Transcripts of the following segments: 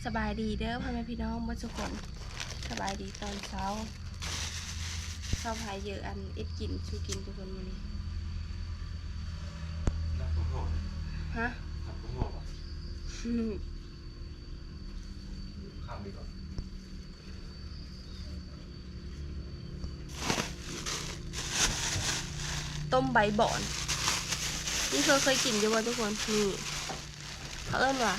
ສະບາຍດີເດີພໍ່ແມ່ພີ່ນ້ອງເບິດສູ່ຄົນ. ສະບາຍດີຕອນເຊົ້າ. ຊາວໄພເຢີອັນເຮັດກິນສູ່ກິນທຸກຄົນມື້ນີ້. ຮະ? ຕົ້ມໃບບອນ ນີ້ເຄີຍ ເຄີຍກິນຢູ່ບໍ່ທຸກຄົນ? ນີ້ເຂົາເອີ້ນວ່າ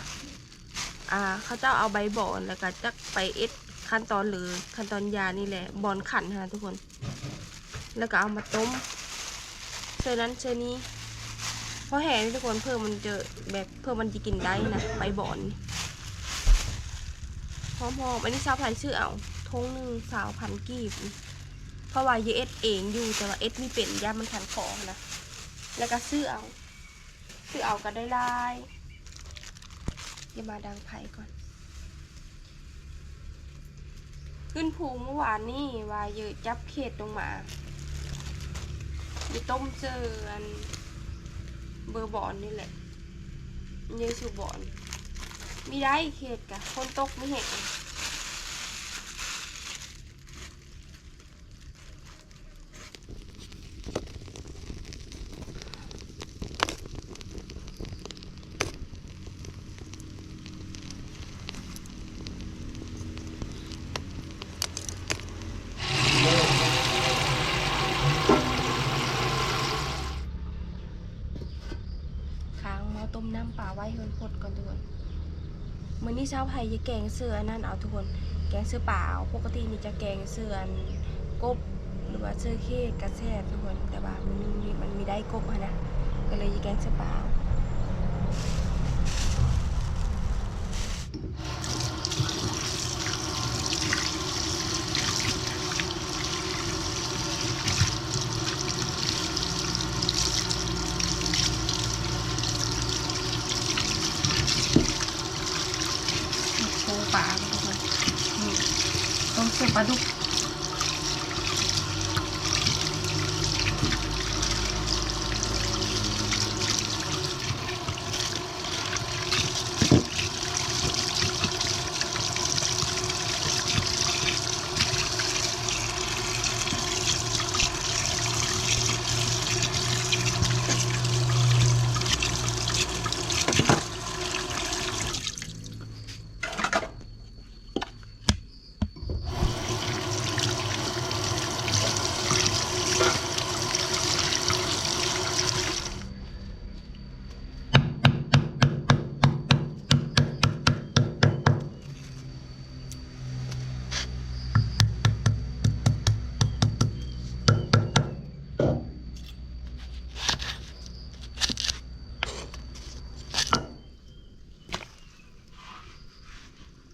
ອ່າ ເຂົາເຈົ້າເອົາໃບບອນ ແລ້ວກໍຈັກໄປເຮັດຂັ້ນຕອນ ຫຼື ຂັ້ນຕອນຢານີ້ແຫຼະ ບອນຂັນຫັ້ນນະທຸກຄົນ ແລ້ວກໍເອົາມາຕົ້ມ ເທື່ອນັ້ນເທື່ອນີ້ ພໍແຫ້ງທຸກຄົນ ເພື່ອມັນຈະແບບ ເພື່ອມັນຈະກິນໄດ້ນະ ໃບບອນນີ້ ຫອມໆ. ອັນນີ້ຊາວໄທຊື້ເອົາ ຖົງໜຶ່ງຊາວພັນກີບ ເພາະວ່າຢາກເຮັດເອງຢູ່ ແຕ່ວ່າເຮັດບໍ່ເປັນ ຢ້ານມັນຂັດຄໍຫັ້ນນະ ແລ້ວກໍຊື້ເອົາ. ຊື້ເອົາກໍໄດ້ຫຼາຍ. ດຽວມາດັງໄຟກ່ອນ. ຂຶ້ນພູມື້ວານນີ້ວ່າເຢີຈັບເຂດລົງມາ ໄປຕົ້ມເຊີອັນເບີບອນນີ້ແຫຼະ ເຢີຊູບອນ ມີໄດ້ເຂດກະ ຝົນຕົກມີແຮງ. ຄ້າງໝໍ້ຕົ້ມນ້ຳປາໄວ້ໃຫ້ມັນຟົດກ່ອນທຸກຄົນ. ມື້ນີ້ຊາວໄທຈະແກງເຊິ່ອັນນັ້ນເອົາທຸກຄົນ ແກງເຊິ່ປາເອົາ. ປົກກະຕິນີ້ຈະແກງເຊິ່ອັນກົບ ຫຼືວ່າເຊິ່ເຂດກະແຊບທຸກຄົນ ແຕ່ວ່າມື້ນີ້ມັນມີໄດ້ກົບຫັ້ນນະ ກໍເລີຍຈະແກງເຊິ່ປາເອົາ. ໂຄປາທຸກຄົນ ນີ້ ຕົ້ມເສືອປາດຸກ.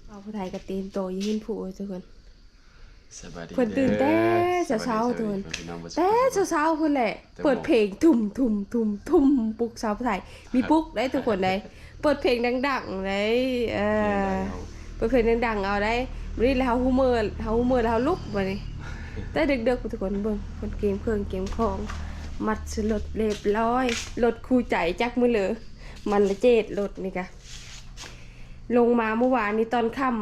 ເວົ້າຜູ້ໄທກໍຕື່ນໂຕຢູ່ເຫັນຜູ້ ໂອ້ຍ ທຸກຄົນ. ສະບາຍດີ ເພິ່ນຕື່ນແຕ່ເຊົ້າໆ ທຸກຄົນ ແຕ່ເຊົ້າໆ ພຸ້ນແຫຼະ ເປີດເພງທຸ່ມໆໆ ປຸກຊາວໄທ ມີປຸກໄດ້ທຸກຄົນໄດ໋ ເປີດເພງດັງໆ ໄດ໋ ເອີ ເປີດເພງດັງໆ ເອົາໄດ໋. ບາດນີ້ແລ້ວເຮົາຮູ້ເມີ ເຮົາຮູ້ເມີແລ້ວເຮົາລຸກ ບາດນີ້ ແຕ່ເດິກໆ ທຸກຄົນ. ເບິ່ງ ເພິ່ນກຽມເຄື່ອງກຽມຂອງ ມັດໃສ່ລົດຮຽບຮ້ອຍ ລົດຄູ່ໃຈຈັກມື້ເລີ ມັນລະເຈັດ ລົດນີ້ກະ ລົງມາມື້ວານນີ້ຕອນຄ່ຳ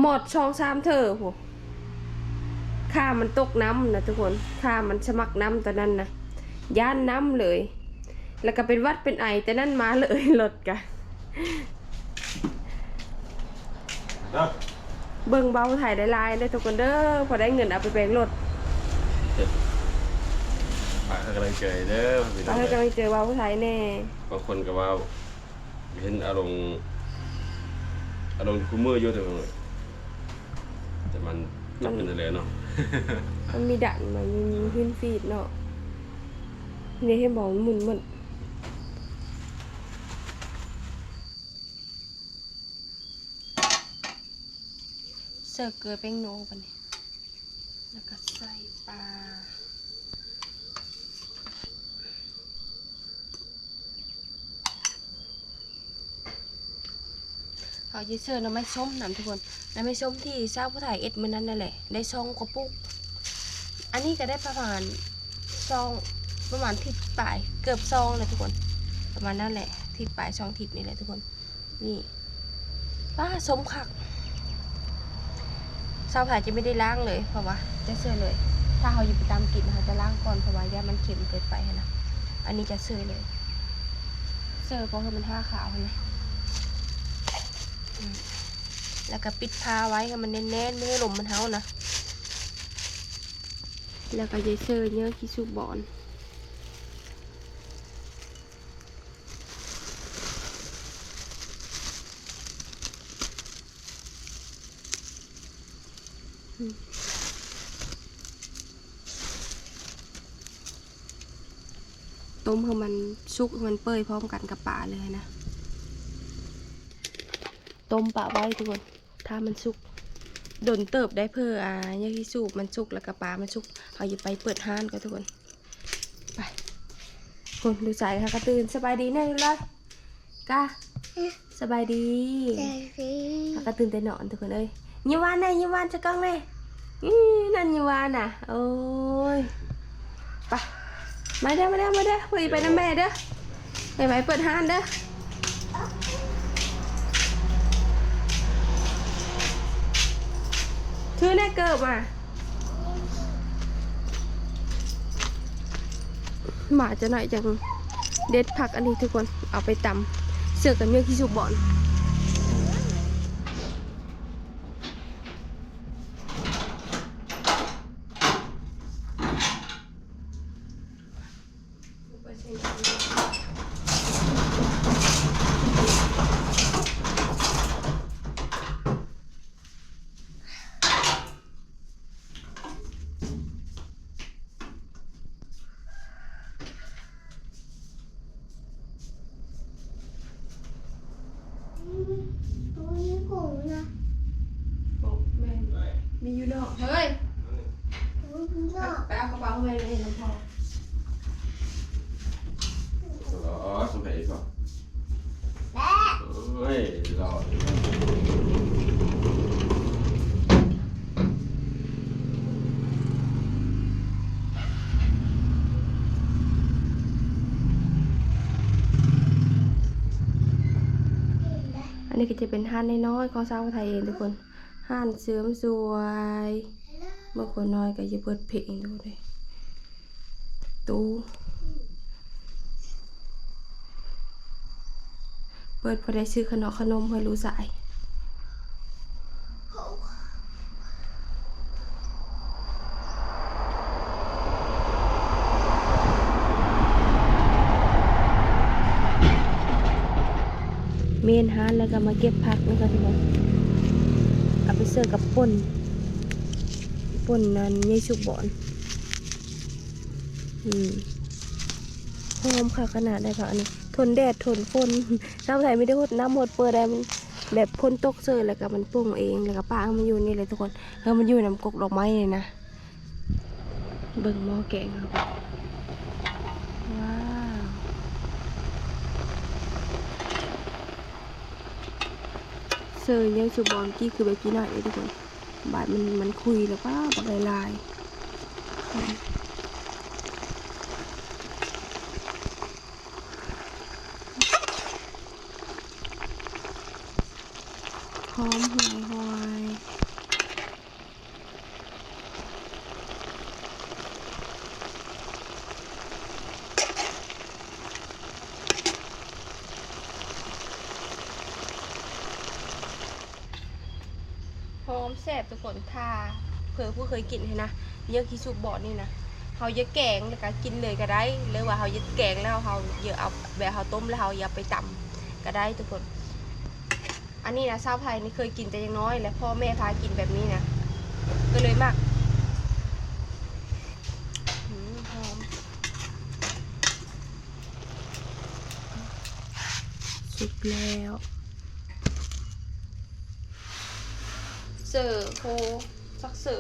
ໝອດສອງສາມເທື່ອພຸ້ນ ຂ້າມັນຕົກນ້ຳນະທຸກຄົນ ຂ້າມັນສະໝັກນ້ຳຕອນນັ້ນນະ ຢ້ານນ້ຳເລີຍ ແລ້ວກໍເປັນຫວັດເປັນໄອແຕ່ນັ້ນມາເລີຍ ລົດກະ. ເບິ່ງເບົາໄທຫຼາຍໆ ເດີທຸກຄົນເດີ ພໍໄດ້ເງິນເອົາໄປແປງລົດ. ຝາກໃຫ້ກຳລັງໃຈເດີພີ່ນ້ອງ ຝາກໃຫ້ກຳລັງໃຈເບົາໄທແດ່. ບາງຄົນກໍວ່າ ເຫັນອາລົງ ອາລົງຢູ່ຄູ່ມື້ຢູ່ ແຕ່ວ່າ ແຕ່ມັນ ມັນ ຈັກເປັນຈັ່ງໃດເນາະ ມັນມີດັນ ມັນມີຫີນຟີດເນາະ ນີ້ເຫັນບໍ່ ມັນໝຸນໝົດ. ເສີເກືອແປ້ງນົວບາດນີ້ ແລ້ວກໍໃສ່ປາ. ເຮົາຈະເສີໜໍ່ໄມ້ສົ້ມນຳທຸກຄົນ ໜໍ່ໄມ້ສົ້ມທີ່ສາວຜູ້ໄທເຮັດມື້ນັ້ນນັ້ນແຫຼະ ໄດ້ສອງກະປຸກ. ອັນນີ້ກໍໄດ້ປະມານສອງ ປະມານທິດປາຍ ເກືອບສອງແຫຼະທຸກຄົນ ປະມານນັ້ນແຫຼະ ທິດປາຍສອງທິດນີ້ແຫຼະທຸກຄົນ. ນີ້ ປ້າ ສົ້ມຄັກ. ຊາວພາຈະບໍ່ໄດ້ລ້າງເລີຍ ເພາະວ່າຈະເຊີເລີຍ. ຖ້າເຮົາຢູ່ໄປຕາມກິນ ເຮົາຈະລ້າງກ່ອນ ເພາະວ່າຢ້ານມັນເຄັມເກີນໄປຫັ້ນນະ. ອັນນີ້ຈະເຊີເລີຍ ເຊີເພາະໃຫ້ມັນຫາຂາວຫັ້ນນະ. ອືມ ແລ້ວກໍປິດຝາໄວ້ໃຫ້ມັນແໜ້ນໆ ບໍ່ໃຫ້ລົມມັນເຮົານະ. ແລ້ວກໍຈະເຊີເຫຍື່ອຂີ້ສູບບອນ. ອືມ ຕົ້ມໃຫ້ມັນສຸກ ໃຫ້ມັນເປື່ອຍພ້ອມກັນກັບປາເລີຍນະ. ຕົ້ມປະໄວ້ທຸກຄົນ ຖ້າມັນສຸກ ດົນເຕີບໄດ້ ເພື່ອ ອາ ເຫຍື່ອຂີ້ສູບມັນສຸກ ແລ້ວກໍປາມັນສຸກ ເຮົາຈະໄປເປີດຮ້ານກ່ອນທຸກຄົນ. ໄປ ພຸ້ນ ລູກຊາຍຫາກະຕື່ນ. ສະບາຍດີແດ່ລູກຫຼ້າ. ກະ ສະບາຍດີ ສະບາຍດີ. ຫາກະຕື່ນແຕ່ນອນທຸກຄົນເອີຍ. ຍິ້ມຫວານແດ່ ຍິ້ມຫວານໃສ່ກ້ອງແດ່. ອີ ນັ້ນຍິ້ມຫວານນະ. ໂອ້ຍ ໄປ ມາເດີ ມາເດີ ມາເດີ ເພິ່ນໄປນຳແມ່ເດີ. ໄປໄວເປີດຮ້ານເດີ. ຖືແນ່ເກີບມາ. ມາຈັກໜ້ອຍຈັ່ງເດັດຜັກອັນນີ້ທຸກຄົນ ເອົາໄປຕຳເສີກັບເຫຍື່ອຂີ້ສູບບອນ. ມີຢູ່ນອກ ເຮີ້ຍ ໄປເອົາກະເປົາໃຫ້ແມ່ນຳພໍ່. ອໍ ສະບາຍດີພໍ່. ໂອ້ຍ ຫຼໍ່. ອັນນີ້ກໍຈະເປັນຮ້ານນ້ອຍໆຂອງສາວໄທເອງທຸກຄົນ. ຮ້ານເສີມສວຍ ບາງຄົນນ້ອຍກໍຈະເປີດເພງໂດດເດ້. ຕູ້ ເປີດພໍໄດ້ຊື້ຂະໜົມ ຂະໜົມໃຫ້ລູກຊາຍ. ເມນຮ້ານ ແລ້ວກໍມາເກັບຜັກນຳກັນທຸກຄົນ ເອົາໄປເສີກັບປົ່ນ ປົ່ນນັ້ນ ເຫຍື່ອຂີ້ສູບບອນ. ອືມ ຫອມຄັກຂະໜາດໃດ໋ ຜັກອັນນີ້ ທົນແດດທົນຝົນ. ຊາວໄທມີແຕ່ຫົດນ້ຳຫົດເປີໄດ້ ມັນແບບຝົນຕົກເສີ ແລ້ວກໍມັນປົ່ງເອງ ແລ້ວກໍປະໃຫ້ມັນຢູ່ນີ້ແຫຼະທຸກຄົນ ໃຫ້ມັນຢູ່ນຳກົກດອກໄມ້ນີ້ນະ. ເບິ່ງໝໍ້ແກງເຮົາ ວ້າວ ເສີເຫຍື່ອຊູບອນກີ້ຄືແບບກີ້ໜ້ອຍເດ້ທຸກຄົນ. ບາດມັນ ມັນຂຸ່ຍແລ້ວ ປ້າ ບັກຫຼາຍໆ. ຫອມຫວຍໆ. ຫອມແຊບທຸກຄົນ. ຖ້າເຜື່ອຜູ້ເຄີຍກິນຫັ້ນນະ ເຫຍື່ອຂີ້ສູບອນນີ້ນະ ເຮົາຈະແກງແລ້ວກະກິນເລີຍກະໄດ້ ຫຼືວ່າເຮົາຈະແກງແລ້ວເຮົາຈະເອົາ ແບບເຮົາຕົ້ມແລ້ວເຮົາຈະເອົາໄປຕຳກະໄດ້ທຸກຄົນ. ອັນນີ້ນະ ຊາວໄທນີ້ເຄີຍກິນແຕ່ຍັງນ້ອຍ ແລະ ພໍ່ແມ່ພາກິນແບບນີ້ນະ ກໍເລີຍມັກ. ຫອມ ສຸກແລ້ວ. ເສີໂຄ ສັກເສີ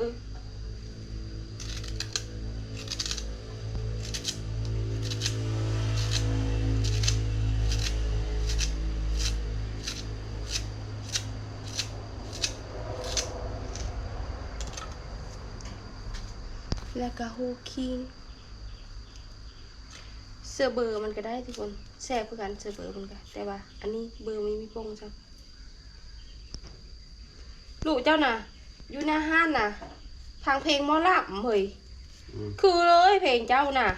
ແລ້ວກະໂຮຄີງ. ເສີເບີມັນກະໄດ້ທຸກຄົນ ແຊບຄືກັນ ເສີເບີມັນກະ ແຕ່ວ່າອັນນີ້ເບີມັນມີປົ່ງຊະ. ລູກເຈົ້ານະ ຢູ່ໜ້າຮ້ານນະ ຟັງເພງໝໍລຳເຮີ້ຍ. ອືມ ຄືເລີຍເພງເຈົ້ານະ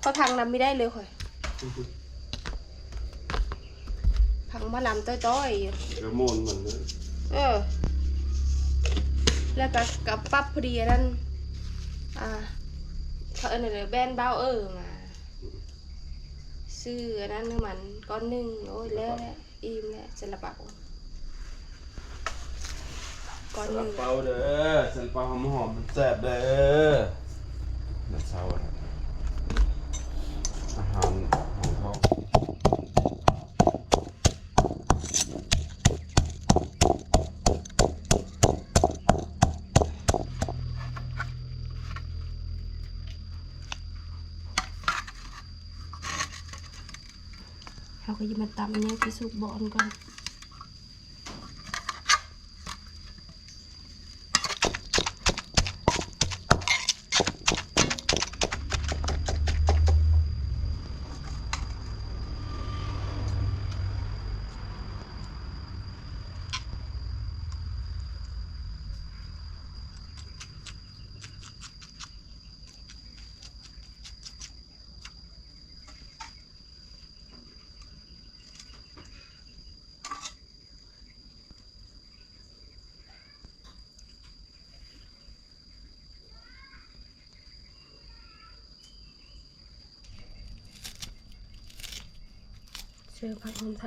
ຂ້ອຍຟັງນຳບໍ່ໄດ້ເລີຍຂ້ອຍ. ຟັງໝໍລຳຕ້ອຍໆຢູ່ ກະມ່ວນມັນເນາະ. ເອີ ແລ້ວກະ ກະປັບພໍດີອັນນັ້ນ ອ່າ ເຂົາເອີ້ນຫຍັງເດີ ແບຣນເບົາເອີມາ ອືມ ຊື້ອັນນັ້ນໃຫ້ມັນກ້ອນໜຶ່ງ. ໂອ້ຍ ແລ້ວແຫຼະ ອີ່ມແລ້ວ ຊາລາເປົາ ກ່ອນ ຊາລາເປົາເດີ ຊາລາເປົາຫອມໆ ແຊບເດີ. ແດດເຊົ້າອາຫານຂອງເຮົາ ເຮົາກະຊິມາຕຳອັນນີ້ທີ່ສຸກບ່ອນກ່ອນ. ເຈີຜັກຫອມໄທ.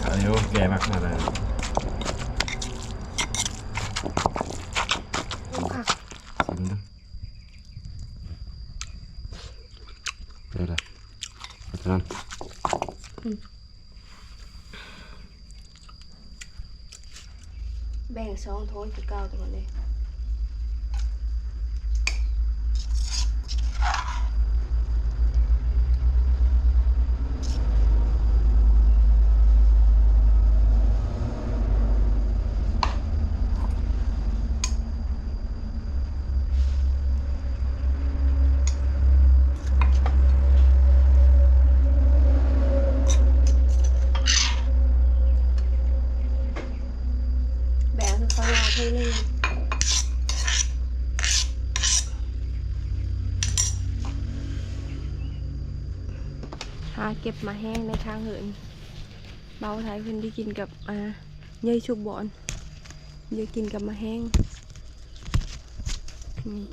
ອັນນີ້ແກມັກຂະໜາດໃດ ຄວາມຄັກ ຊີມເດີ ເປັນໃດ ເອົາເທົ່ານັ້ນ ອືມ. ແບ່ງສອງໂຖຄືເກົ່າ ທຸກຄົນເອີຍ. ແບ່ງໃຫ້ເຂົາໜ້າເທື່ອໜຶ່ງ ຫາເກັບໝາກແຮງໃນທາງເຫີນ. ບ່າວໄທເພິ່ນໄດ້ກິນກັບ ອ່າ ເຍີສຸກບ່ອນ ເຍີກິນກັບໝາກແຮງ ນີ້.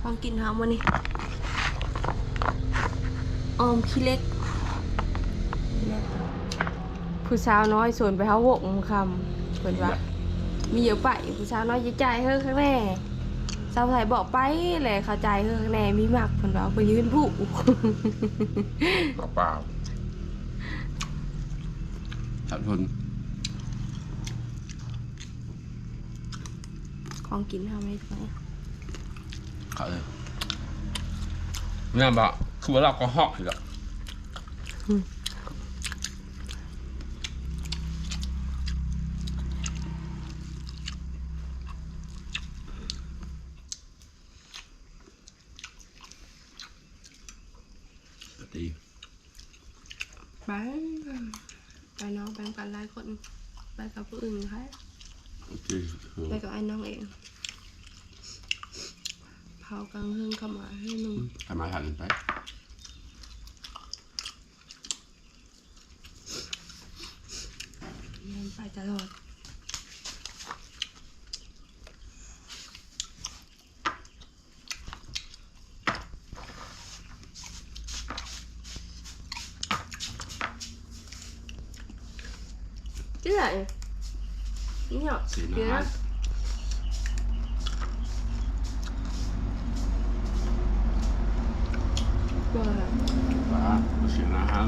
ຂອງກິນເຮົາມື້ນີ້ ອອມຂີ້ເຫຼັກ. ຜູ້ສາວນ້ອຍຊວນໄປເຮົາຫົກໂມງຄ່ຳ ເພິ່ນວ່າ ມີຫຍັງໄປ ຜູ້ສາວນ້ອຍຈະຈ່າຍເຮີຂ້າງແນ່. ສາວໄທບອກໄປແຫຼະ ເຂົາຈ່າຍເຮີຂ້າງແນ່ ມີໝາກ ເພິ່ນວ່າ ເພິ່ນຢືນຜູ້ ເອົາປາ ສາວຊົນ ຂອງກິນເຮົາແມ່ນຫຍັງ? ເຂົ້າເລີຍ ແມ່ນບໍ່? ຄືວ່າລາວກໍຮອກຢູ່ດອກ. ອືມ ກະຕິ ໄປ ໄປເນາະ ແບ່ງປັນຫຼາຍຄົນ ໄປກັບຜູ້ອື່ນໃຜ ໂອເຄ ໄປກັບອ້າຍນ້ອງເອງ ເຜົາກາງເຮືອນເຂົ້າມາເຮືອນໜຶ່ງ ເຂົ້າມາທາງໄປ ແມ່ນໄປຕະຫຼອດ. ເ Tidak ya? Iya. ເສັ້ນອາຫານ ປາ ເສັ້ນອາຫານ.